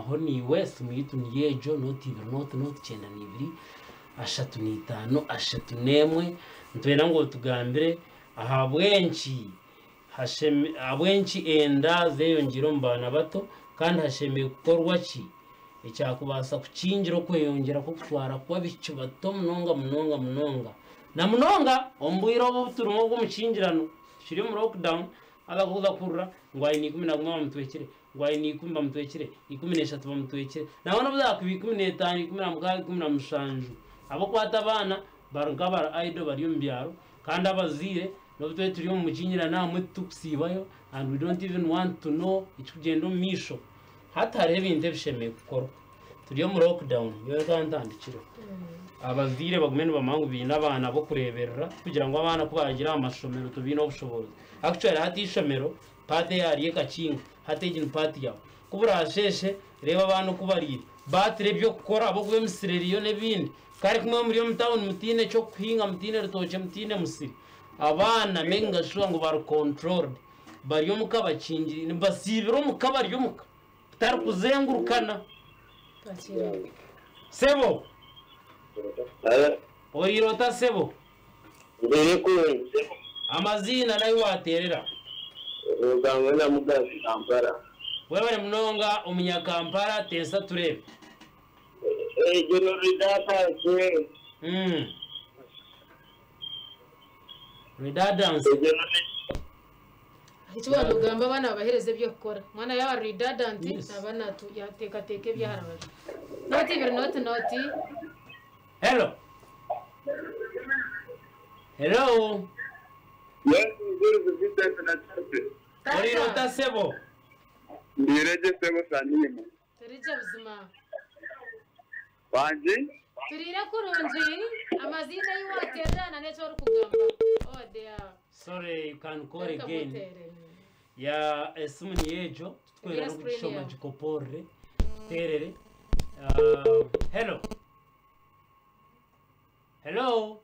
kugabanaho naiwe. Esimu yaitu niyo egyo, nooti ibiri nooti nooti 92 35 31. Nitwenda ngu otugambire ahabw'enki ahabw'enki enda zeyongyeire omu baana bato kandi hashemereire kukorwa ki ekyakubaasa kukingira okweyongyera kw'okutwara kw'abaishiki bato munonga munonga munonga na munonga omu bwire obu obu turimu obw'omukingirano tukiri omu lockdown. Haza ku orikuza kuhurira ngu aine 11 bamutwekire, ngu aine 10 bamutwekire, 13 bamutwekire, nangwa n'obu zaakuba 15, 16, 17, ahabw'okuba hati abaana bari nk'abari idle bari omu byaro kandi abazaire n'obu tube turi omu mukingirano ahamwe titukusiibayo and we don't even want to know ekirikugyenda omu maisho. Hati hariho ebintu ebishemereire kukorwa. Turi omu lockdown, nyowe ka ntandikireho. Abazaire bagume nibamanya ngu baine abaana b'okureeberera, tikugira ngu abaana ku baagira aha mashomero tibaine obushoboorozi. Actually hati eishomero part eyaaryo ekakinga, hati egi ni part yaawe. Ku buraasheeshe, reeba abaana oku bariire, baatire eby'okukora ahabw'okuba emisiri eriyo n'ebindi. Kare ku mube muri omu tawuni mutaine ky'okuhinga, mutaine rutookye, mutaine musiri, abaana making sure ngu bari controlled, bari omuka bakingire, nibasiibira omuka bari omuka. Tutarikuzengurukana. Sebo. Oriire ota sebo? Ndiire kurungi sebo. Amaziina n'ahi wateerera? Rugangwe na Mugabe Kampala. Webare munonga omunya Kampala teesa tureebe. Egyo ni redundancy. Redundancy. Egyo ni. Eki waaba nogamba abaana babahereza eby'okukora. Omwana yaaba ari redundant Yes. naaba natu yateekateeka ebi aha rubaju. Nooti ibiri nooti nooti. Hello. Hello. Yes, Nzuri Vincent na Chase. Oriire Taata, ota sebo? Ndiire gye sebo Sanimu. turi gye buzima. Wangi? Turiire kurungi, amaziina ahi waateerera na n'eki orikugamba. Oh dear. Sorry, you can call Reka again. muteere. Ya esimu niyo egyo, titwenda Eby'ya screen n'okugishoma yawe. gikoporere, tuteerere. Ah, hello. Hello.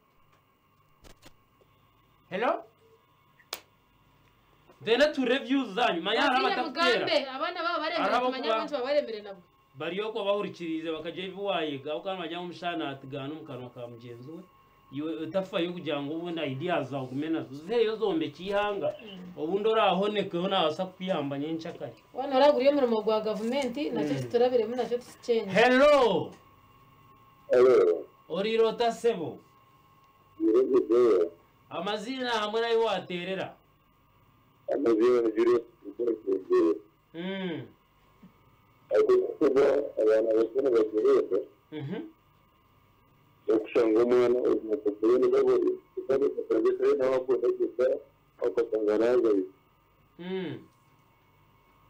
Hello. Then tu reviews zanyu manya hariho Abazaire abatakuteera. mugambe abaana baabo baremire Hariho tumanye abakuba- abantu babaremire nabo. Bari okwo bahurikiriize bakagira ebi waayega ahabw'okuba nibagira ngu omushaija naatigaana omu kanwa ka mugyenzi we. Iwe otafayo kugira ngu obundi ideas zaawe ogume nazo. Ziheyo zombekye eihanga. Obundi oraahonekeho naabaasa kukuyamba nyenkyakare. Waaba oraba guri omurimo gwa gavumenti nakyo kiturabiremu nakyo tikikyengye. Hello! Hello. Oriire ota sebo? Ndiire gye. Amaziina hamwe n'ahi waateerera? Amaziina ni Julius Mutebi. Ahabw'okuba abaana bato nibagireeba, Okushanga omwana okashanga naagayo.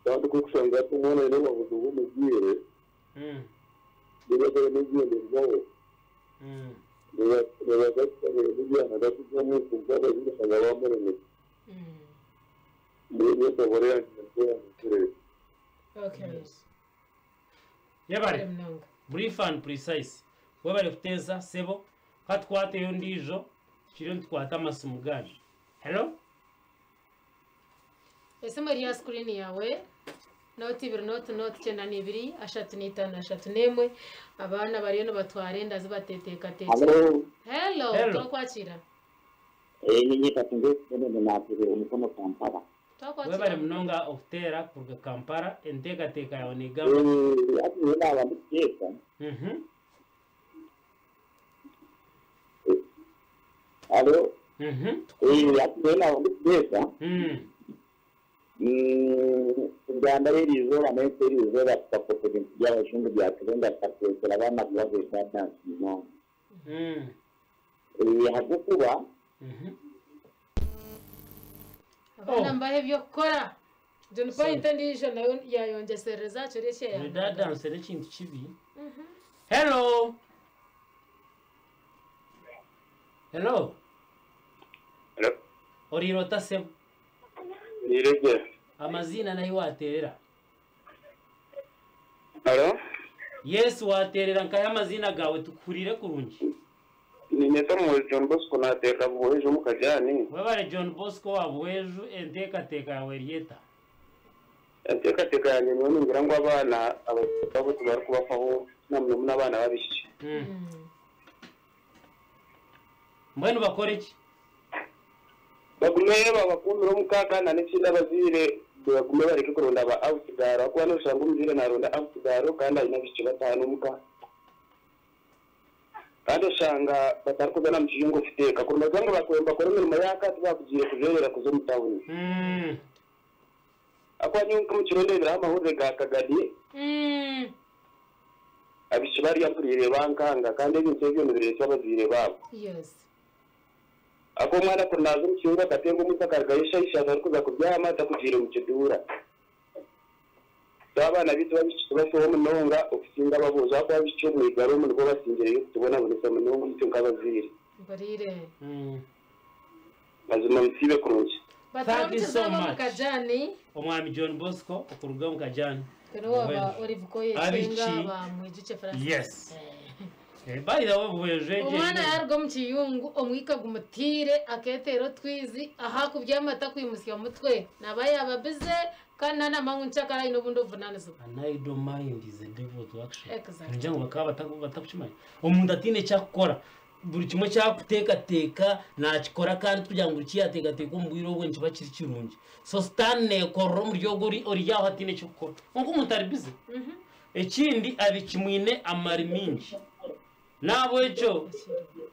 Kandi ku orikushanga hati omwana aine obuhabuzi bw'omuzaire, niba ataine egyenderwaho, nibaza kushabira ebyana ndakugyamu kwonka abazaire oshanga baamuremesa. Mbwenu entabura yangye nikwo yaahikire. Okay. Yebare. Kare munonga. Brief and precise. Webare kuteeza sebo. Ka tukwateyo ondiijo tukiriyo nitukwata amasimu gaanyu. Hello? Esimu eri aha sikuriini yaawe, nooti ibiri nooti nooti 92 35 31. Abaana bariyo nibatwara enda zi bateeteekateekire. Hello. Hello, Hello. twakwakira. Ninye Katunge Kennedy naatuura Mukono Kampala. Twakwakira. Webare munonga okuteera kuruga Kampala. Enteekateeka yaawe neegamba ki? Hati nyowe naaba ndikuteesa. Halo. Hati nyowe naaba ndikuteesa. Uganda y'eriizooba n'ensi eriizooba tukakopa ebintu by'abajungu byaturenga tukateekera abaana kuba redundant munonga. Ahabw'okuba Abaana Oh. mubahe eby'okukora. John Point endiijo nayo yaayongyeserereza aha kiro eki yaayamba. Redundancy n'ekintu kibi. Hello. Hello. Hello. Oriire ota sebo? Ndiire gye. Amaziina n'ahi waateerera? Hello. Yes waateerera nkahi amaziina gaawe tukuhuriire kurungi. Niinyeta Muhwezi John Bosco naateerera Buhweju omu Kajaani. Webare John Bosco wa Buhweju enteekateeka yaawe eri eta? Enteekateeka yangye nyowe ningira ngu abaana abo tibarikubafaho na muno abaana b'abaishiki. Mbwenu bakore ki? Bagume babakuumire omuka kandi n'ekindi abazaire bagume bareke kuronda ba house girl ahakuba noshanga omuzaire naronda house girl kandi aine abaishiki bataano omuka. Kandi oshanga batarikuza na mu kiyungu kuteeka. Kuri noogira ngu bakora emirimo y'aka tibakugiire kujwerera kuza omu tawuni. Ahakuba nyowe nk'omu kiro ndeeberaho amahurire ga Kagadi, abaishiki bariya mpuriire bankanga kandi ebintu ebyo nibireetwa abazaire baabo. Ahakuba omwana kuri naaza omu kiyungu akateerwa omwitsyo akarugayo eshaaha ishatu arikuza kubyama takugiire mu kiduura. So abaana baitu b'abaishiki tubafeho munonga okusinga ab'aboojo ahakuba abaishiki omu igaro omu nibo basingireyo kutubonabonesa munonga itwe nk'abazaire. Mpuriire. Mazima musiibe kurungi. Thank you Baturamukize so ab'omu much. Kajani. Omwami John Bosco okuruga omu Kajani. Niwe waba ori Bukoye Abiki. Kyenga bamwijukye Francis. Yes. By the way, bweje Omwana yaruga omu kiyungu omwika gumutiire aketeera otwizi aha kubyama atakwimusya mutwe naba yaba bize kandi nanamangu nkyakara aine obundi obuvunanizibwa. An idle mind is a devil to action. Exactly. Ngira ngu bakaba batakukimanya. Omuntu ataine ekyakukora buri kimwe kyakuteekateeka nakikora kandi kugira ngu buri kiyateekateeka omu bwire obwo nikiba kiri kirungi. So sitaani neekorera omuri ogwo ori aho ataine ekyokukora. Kwonka omuntu ari busy. Ekindi abikimwine amari mingi. Nahabwekyo,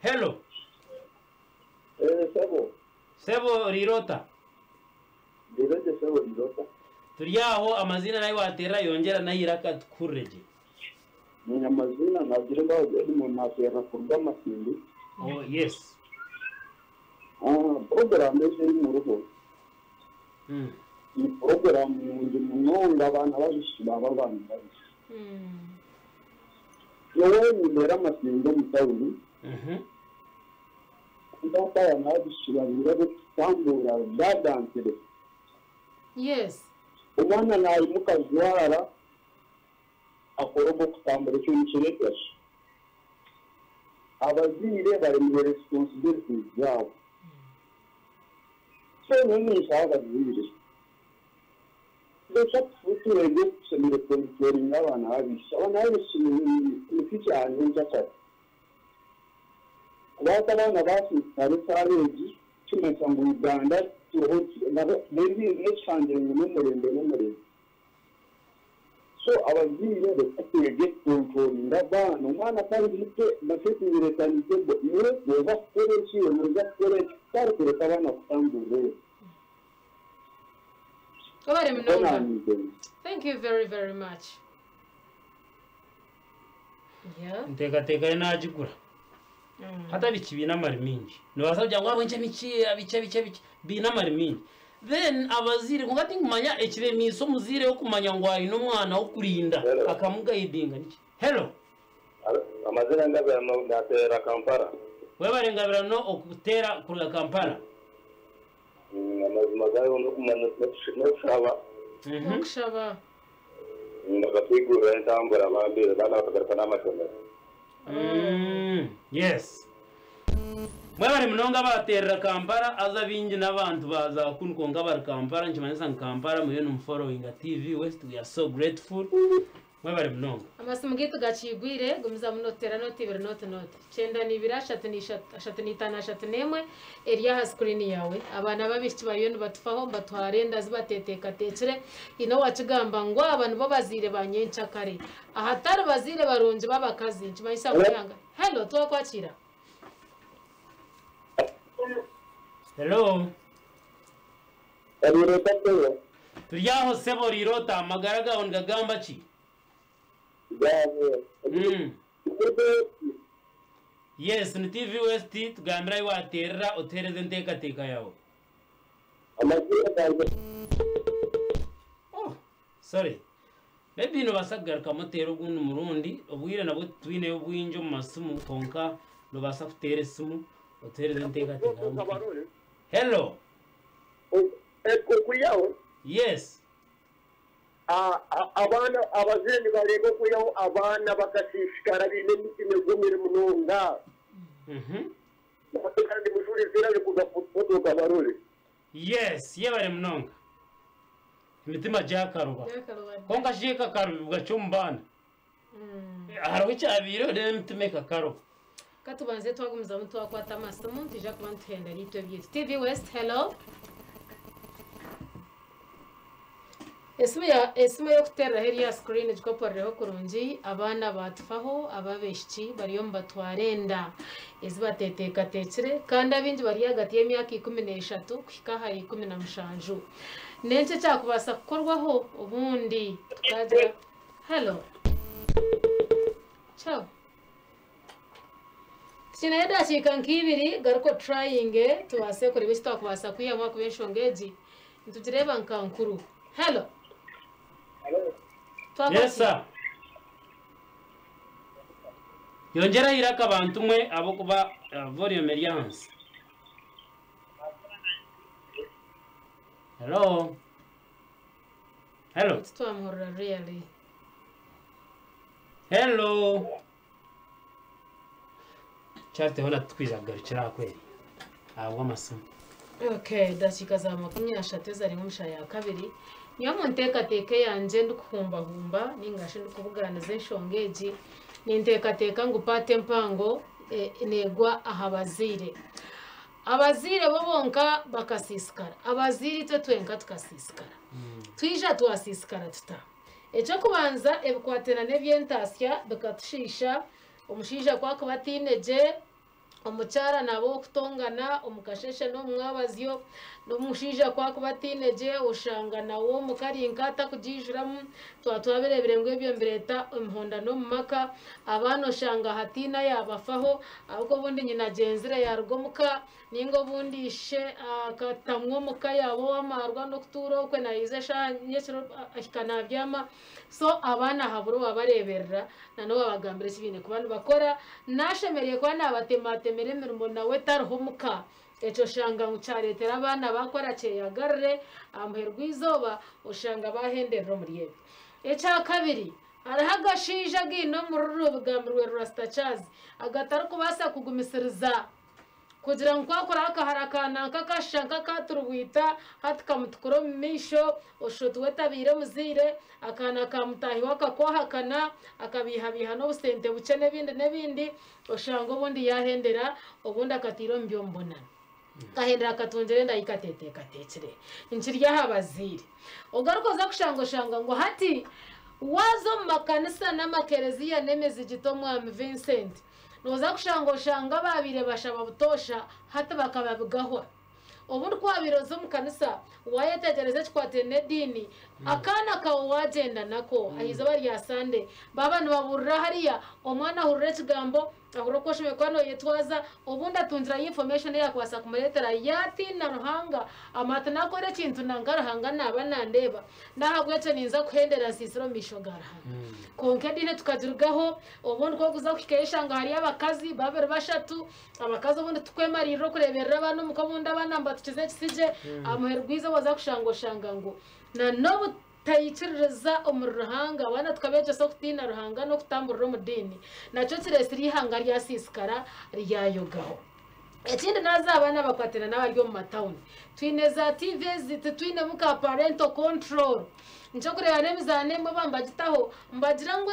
hello. Sebo. Sebo Rirota. Ndireje sebo Rirota. Turi aho amazina nayo wateera yongyera nayo iraka tukuhurire gye. Ni amazina nagira ngu Edmond nateera kuruga Masindi. Oh, yes. Porogaramu ezi eri mu rugo. Ni porogaramu nungi munonga abaana b'abaishiki baba abaana b'abaishiki. Nyowe nimbeera Masindi omu tawuni. Ndata abaana b'abaishiki babiri abarikutambura baadansire. Omwana naimuka ajwara akora ogw'okutambura ekyo nikireetwa ki? Abazaire bari mu responsibilities zaabo. So nyowe ninshaba abazaire. Reka tureebe tushemereire kukontrolinga abaana b'abaishiki. Abaana b'abaishiki ni future yange nkyakare. Kubanga abaana baasiisikara eshaaha egi kimanyisa ngu Uganda turiho n'ekihangire ngu n'omurembe n'omurembe. So abazaire reka twege kukontrolinga abaana. Omwana ku ari muto basetingirekanise ngu iwe nooza kukora eki, iwe nooza kukora eki, kutari kureka abaana kutamburira eyo. Obare Nikwo munonga. naaniize. Thank you very very much. Yeah. Enteekateeka ye naagigura. Hati abiki biine amari mingi. Noobaasa kugira ngu ahabw'enki abiki abiki abiki abiki biine amari mingi. Then abazaire kwonka tinkumanya ekiremiise omuzaire okumanya ngu aine omwana w'okurinda Hello. akamugayidinga niki. Hello. Amazina Ngabirano nateera Kampala. Webare Ngabirano okuteera kuruga Kampala. Amazima gayo n'okumanya n'okushaba. N'okushaba. Bakatwigurira entambura bambi abaana bakagaruka n'amashomero. Yes. Mwebare munonga abateerera Kampala haza baingi n'abantu baaza kunu kwonka bari Kampala nikimanyisa ngu Kampala muriyo nimuforowinga TV West we are so grateful. Mwebare munonga. Amasimu gaitu gakiigwire gumizamu noteera nooti ibiri nooti nooti kyenda n'ibiri ashatu n'ishatu ashatu n'itaano ashatu n'emwe eri aha sikirini yaawe. Abaana b'abaishiki bariyo nibatufaho nibatwara enda zi bateteekateekire. Haine owaakigamba ngu aba nibo bazaire ba nyenkyakare. Ahatari bazaire barungi b'abakazi nikimanyisa ngu eihanga. Hello, twakwakiira. Hello. Riirota sebo. Turi aho sebo Riirota amagara gaawe nigagamba ki? Gaawe. Yes, ni TV West tugambire ahi waateerera otuheereze enteekateeka yaawe. Amazina gangye. Oh, sorry. Maybe nobaasa kugarukamu oteere ogundi murundi, obwire nabwo titwineyo bwingi omu masimu kwonka nobaasa kuteera esimu otuheereze enteekateeka yawe. Hello. Okwihaho Yes. abaana abazaire nibareeba okwihaho abaana bakasiisikara baine emitima egumire munonga. Kandi mujurizi era arikuza kutuuka barore. Yes, yebare munonga. emitima gyakaruba. Kwonka shi ekakarubibwa ki omu baana? Hariho ekyabaireho reero emitima ekakaruba. Ka tubanze twagumizamu twakwata amasimu nitwija kuba nituhenda riitwe ebyaitu. TV West, hello. Esimu ya esimu ey'okuteereraho eri aha screen gikopororeho kurungi. Abaana baatufaho ab'abaishiki bariyo nibatwara enda ezi bateeteekateekire kandi abaingi bari ahagati y'emyaka 13 kuhika ahari 17. N'enki ekyakubaasa kukorwaho obundi tukagira Hello. Ciao. Tukiineho edakiika nk'ibiri garuka oturayinge tubaase kureeba eki twakubaasa kwihamu ahakuba enshonga egi nitugireeba nka nkuru. Hello. Twakora Yes ki? sir. Yongyera eiraka bantu mwe ahabw'okuba volume eri ahansi. Hello. Hello. Titwamuhurira really. Hello. Charity hoona titwija kugarukira aha kweri ahabw'amasimu. Okay, dakiika za 30 ezari omu shaaha ya kabiri. Nyowe omu nteekateeka eyangye ndikuhumbahumba nainga shi ndikubugaaniza enshonga egi, ninteekateeka ngu paati empango neegwa aha bazaire. Abazaire bo bonka bakasiisikara, abazaire itwe twenka tukasiisikara. Twija twasiisikara tuta? Eky'okubanza ebikwatiraine n'eby'entaasya bikatushiisha, omushaija ku akuba ataine gye, omukyara naaba ow'okutongana omu kasheeshe n'omu mwabazyo, n'omushaija ku akuba ataine gye oshanga nawe omuka ari nk'atakugiijuramu, twaba twabireebire ngu ebyo nibireeta emihondano omu maka, abaana oshanga hataine ayaabafaho ahabw'okuba obundi nyina agyenzire yaaruga omuka, Ninga obundi ishe akatamwa omuka yaaba ow'amaarwa n'okutuura okwe naija eshaaha nyekiro ahika nabyama. So abaana habura owabareeberera na n'owabagambira eki baine kuba nibakora. Nashemereire kuba nabatematemera emirimo nawe tariho omuka. Ekyo oshanga ngu kyareetera abaana bakora kyeyagarire, aha muheru gw'eizooba oshanga bahenderera omuri ebyo. Ekyakabiri, hariho agashaija againe omururu bigambirwe Rasta Charles agatarikubaasa kugumisiriza. Kugira ngu ku akuraho akahara ka nanka akashusha nk'akaturubwita, hati kamutukura omu maisho, oshusha oti we tabaire muzaire, akaana ka mutaahi we akakwohakana, akabeihabeiha n'obusente bukye n'ebindi n'ebindi, oshanga obundi yaahendera, obundi akataire omu by'omubonano. Akahendera akatungira enda ei kateeteekateekire. Nkiri aha bazaire. Ogaruka oza kushanga oshanga ngu hati waaza omu makanisa n'amakereziya n'emizigiti Omwami Vincent, Nooza kushanga oshanga abaabaire bashaba butoosha hati bakaba bigahwa. Obundi ku waabaire oza omu kanisa waayetegyereza ekikwataine n'ediini, akaana kaawe waagyenda nako aha izooba rya Sande, baaba nibabuurira hariya, omwana ahurira ekigambo, ahurira oku oshemereire kuba nooyetwaza, obundi atungirayo information eyaakubaasa kumureetera yaatiina Ruhanga, amanya ati naakora ekintu nanka Ruhanga naaba nandeeba, n'ahabw'ekyo ninza kuhendera nsiisire omu maisho ga Ruhanga. Kwonka ediini tukagirugaho, obundi ku orikuza kuhikayo oshanga hariyo abakazi babiri bashatu, abakazi obundi tikwemariirira okureeberera abaana omuka obundi abaana nibatukiza ekisigye, aha muheru gw'eizooba oza kushanga oshanga ngu na n'obutaikiririza omuri Ruhanga, abaana tukabeegyesa okutiina Ruhanga n'okutamburira omu diini, nakyo kireetsire eihanga ryasiisikara ryayogaho. Ekindi naaza abaana abakwataine n'abari omu matawuni. Twine za TV ezi titwinemu ka parental control. Nikyo orikureeba n'emizaano emwe baba nibagitaho nibagira ngu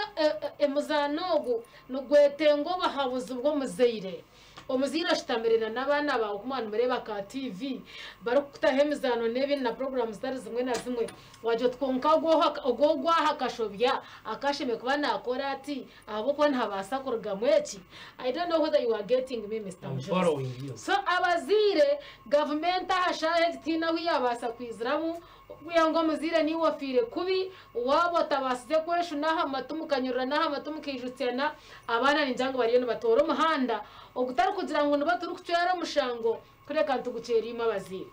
omuzaano ogu nigwetenga obuhabuzi bw'omuzaire. Omuzaire oshutamire na n'abaana baawe ku mwaba nimureeba ka TV barikukutaho emizaano n'ebindi na puroguraamu zitari zimwe na zimwe wagira oti kwonka ogu ogw'aha akashobya akashemereire kuba naakora ati ahabw'okuba nihabaasa kurugamu eki. I don't know whether you are getting me Mister I'm Mujuzi. following you. So abazaire, gavumenti aha shaaha egi tihaine ahu yaabaasa kwiziramu okwiha ngu omuzaire niiwe ofiire kubi, waaba otabaasize kweshuna aha matu mukanyurura n'aha matu mukaijutsana, abaana ningira ngu bariyo nibatoora omuhanda ogutarikugira ngu nibo turikucwera omushango kureka nitugucwera imwe abazaire.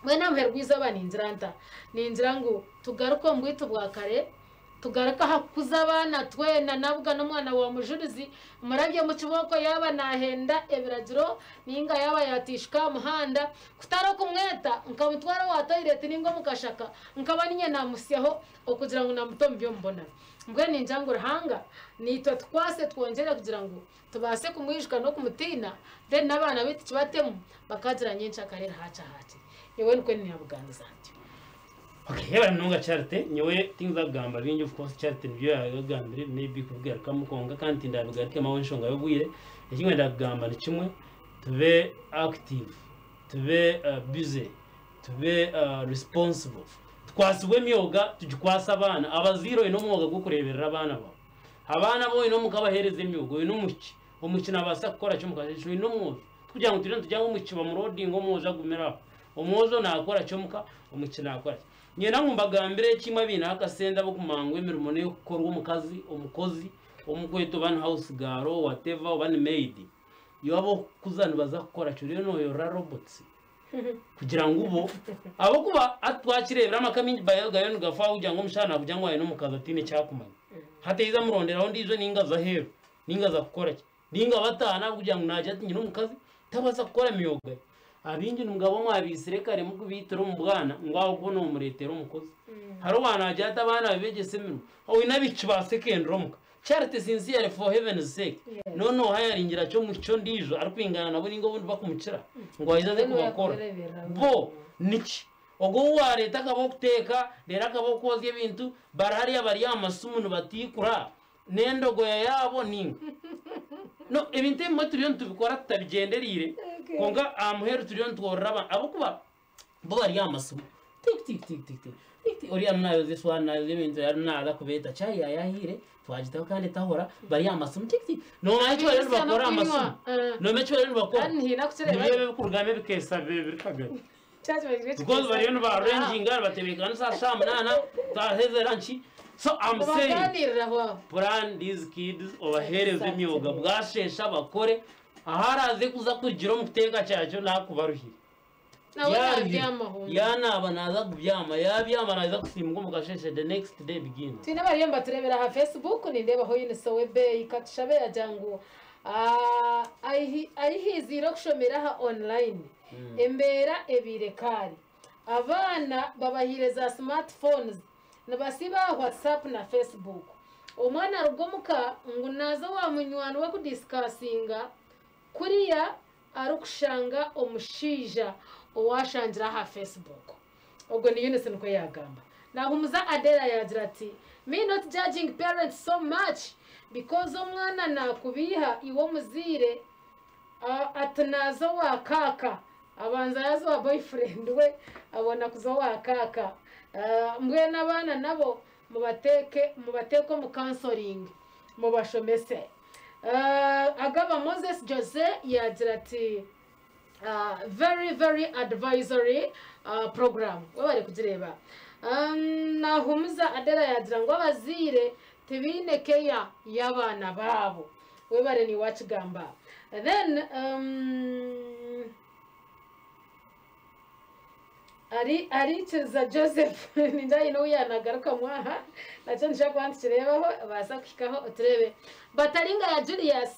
Mbwenu aha muheru gw'eizooba ningira nta? Ningira ngu tugaruke omu bwaitu bwa kare, Tugaruke aha kukuza abaana twena nabwa n'omwana wa Mujurizi murabye omu kibooko yaaba naahenda ebiragiro nainga yaaba yaatiishuka aha muhanda kutari okumweta nkamutwara owa toyireti nainga omu kashaka nkaba niinye naamuhitsyaho okugira ngu naamuta omu by'omubonano. Mbwenu ningira ngu Ruhanga naitwe atukwase twongyere kugira ngu tubaase kumwijuka n'okumutiina then n'abaana baitu tukibatemu bakaagira nyenkyakare erihaakyahaakye. Nyowe nikwo naabugaaniza ntyo. Okay, yebare munonga Charity, nyowe tinkuza kugamba bingi of course Charity nibyo yagambire maybe kubigarukamu kwonka kandi tindabigarukemu ahabw'enshonga y'obwire. Eki nkwenda kugamba ni kimwe, tube active, tube busy, tube responsible. Tukwasibwe emyoga tugikwase abaana. Abazaire oine omwoga gw'okureeberera abaana baawe. Abaana abu oine omuka baheereze emyoga, oine omwishiki, omwishiki naabaasa kukora ki omu kasheeshe? Oine omwojo, tikugira ngu turiyo nitugira ngu omwishiki bamurodinge omwojo agumire aho. Omwojo naakora ki omuka, omwishiki naakora ki? Niinyenda ngu mbagambire eki imwe abaineho akasente ab'okumanya ngu emirimo n'ey'okukorwa omukazi, omukozi, omukweta oba ni house girl, whatever, oba ni maid, iwe ab'okukuza nibaza kukora ki? Oriyo nooyorora robots kugira ngu bo ahabw'okuba hati twakireebire amaka maingi gariyo nigafa ahabw'okugira ngu omushaija naakugira ngu aine omukazi ataine eki arikumanya. Hati yaija amuronderaho ondiijo nainga aza aheeru nainga aza kukora ki? Nainga bataana ahabw'okugira ngu naagira ati nyine omukazi tabaasa kukora myoga ye. Abaingi nimugaba mwabaitsire kare mukubaitira omu bwana ngu ahabw'okuba noomureetera omukozi. Hariho owaaba naagira ati abaana be beegyese emirimo, oine abaishiki ba secondary omuka. Charity sincerely for heaven's sake no nohayaringira ki omwishiki ondiijo arikwingana nabo ninga obundi bakumukira ngu aije aze kubakora bo niki ogwo ou wareeta akaba okuteeka reero akaba okwozya ebintu bari hariya bari aha masimu nibatiikura n'endogoya yaabo ninga no ebintu ebimwe turiyo nitubikora tutabigyendereire kwonka aha muheru turiyo nitworora abantu ahabw'okuba Bo bari aha masimu tik tik tik tik tik tik tik oriya arimu nayoza esuwaani nayoza ebintu arimu naaza kubeeta chai yayahiire twagitaho kandi etahora bari aha masimu tik tik nomanya eki bariyo nibakora aha masimu nomanya eki bariyo nibakora nibyo ebi ebikurugamu ebikeesa biri kagari because bariyo nibarenjinga nibatebeekanisa aha shaaha munaana twaheza lunch so I'm saying plan these kids obaheereze emyoga bwasheesha bakore ahu araaze kuza kugira omu kuteeka kyakyo naakuba aruhire. Nawe Yaruhire, nabyama hoona. yanaaba naaza kubyama, yabyama naaza kusiimuka omu kasheeshe the next day begins. Twine abariyo nibatureebera aha Facebook, nindeebaho Eunice Owebeeyi Katushabe yagira ngu ah, ahi ahiiziire okushomera aha online embeera ebaire kaari. Abaana babahaire za smart phones nibasiiba aha WhatsApp na Facebook. Omwana aruga omuka ngu naaza owa munywani we kudisikasinga kuriya arikushanga omushaija ou ashangire aha Facebook. Ogwo ni Eunice nikwo yaagamba. Naahumuza Adela yaagira ati, Me not judging parents so much because omwana naakubeiha iwe omuzaire ati naaza owa kaaka abanza yaaza owa boyfriend we abona kuza owa kaaka. Mbwenu abaana nabo mubateeke mubateeke omu counseling mubashomese. Agaba Moses Jose yaagira ati very very advisory program webare kugireeba. Nahumuza Adela yaagira ngu abazaire tibaine care y'abaana baabo. Webare niiwe wakigamba. Then Ari Arikiriza Joseph ningira haine ou yaanagarukamu aha nakyo nikiija kuba nitukireebaho obaasa kuhikaho otureebe. Bataringa ya Julius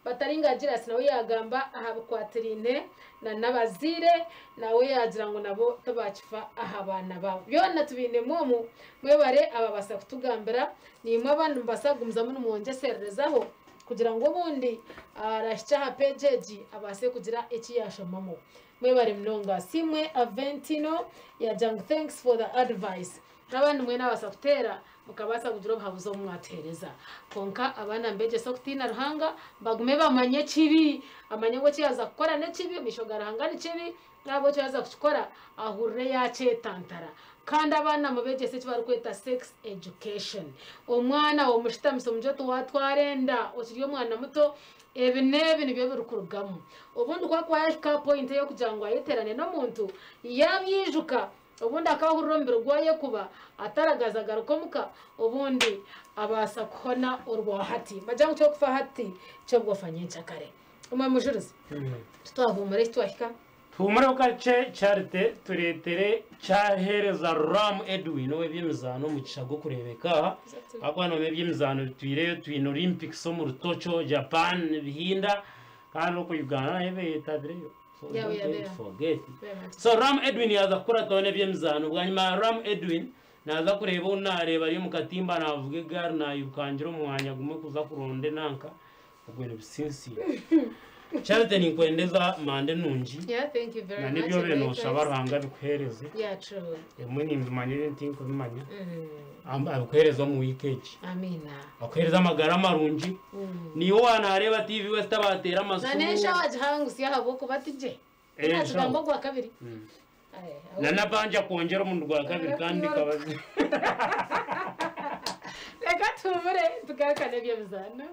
Bataringa ya Julius nawe yaagamba aha bikwatiraine na n'abazaire nawe yaagira ngu nabo tibaakifa aha baana baabo. Byona tubiinemu omu mwebare ababaasa kutugambira naimwe abandi nimubaasa kugumizamu nimwongyesererezaho kugira ngu obundi arahikye aha peegi egi abaase kugira eki yaashomamu. Mwebare munonga. Asiimwe Aventino yagira ngu thanks for the advice. N'abandi mwena abaasa kuteera mukabaasa kugira obuhabuzi obu mwatuheereza. Kwonka abaana mubegyese okutiina Ruhanga, bagume bamanye ekibi, amanye ngu eki yaaza kukora n'ekibi, omu maisho ga Ruhanga ni kibi, n'ahabw'ekyo yaaza kukikora ahurire yaakyetantara. Kandi abaana mubegyese eki barikweta sex education. Omwana omushutamise omugye oti waatwara enda okiri omwana muto, Ebi n'ebi nibyo birikurugamu. Obundi ku akuba yaahika aha point ey'okugira ngu ayeteerane n'omuntu, yaabyijuka, obundi akahurira omubiri gwayekuba, ataragaza agaruka omuka, obundi abaasa kuhona orwa hati. Nibagira ngu ky'okufa hati ky'obwofa nyenkyakare. Omwami Mujurizi, titwahuumura eki twahika? Tuhumureho kakye Charity tureetere kyaheereza Ram Edwin ow'eby'emizaano omugisha gw'okureebeka aha ahakuba noomanya eby'emizaano bitwireyo twine Olympics omuri Tokyo, Japan nibihinda kandi okwo Uganda nayo ebeeyetabireyo so Yaaba don't yabeera. forget. So Ram Edwin yaaza kukurataho n'eby'emizaano bwanyima ya Ram Edwin naaza kureeba ou naareeba ari omu katimba naavuga egaari nairukangira omu mwanya gumwe kuza kuronda enanka ogwo ni Businsiire. Charity ninkwendeza mande nungi Yeah, thank you very na much. nibyo and bino noshaba likewise. Ruhanga abikuhereze. Yeah, true. Ebimwe nimbimanya ebindi tinkubimanya. Abikuhereze omu wiiki egi. Amina. Akuhereze amagara marungi. Niiwe wanareeba TV West abateera Na amasimu. n'enshaho agihangusya ahabw'okuba tigye. Eh, Natugamba enshaho. ogwa kabiri. Aye, Na nabanja kwongyera omurundi gwa kabiri kandi kabazi. Reka tuhumure tugarukane eby'emizaano.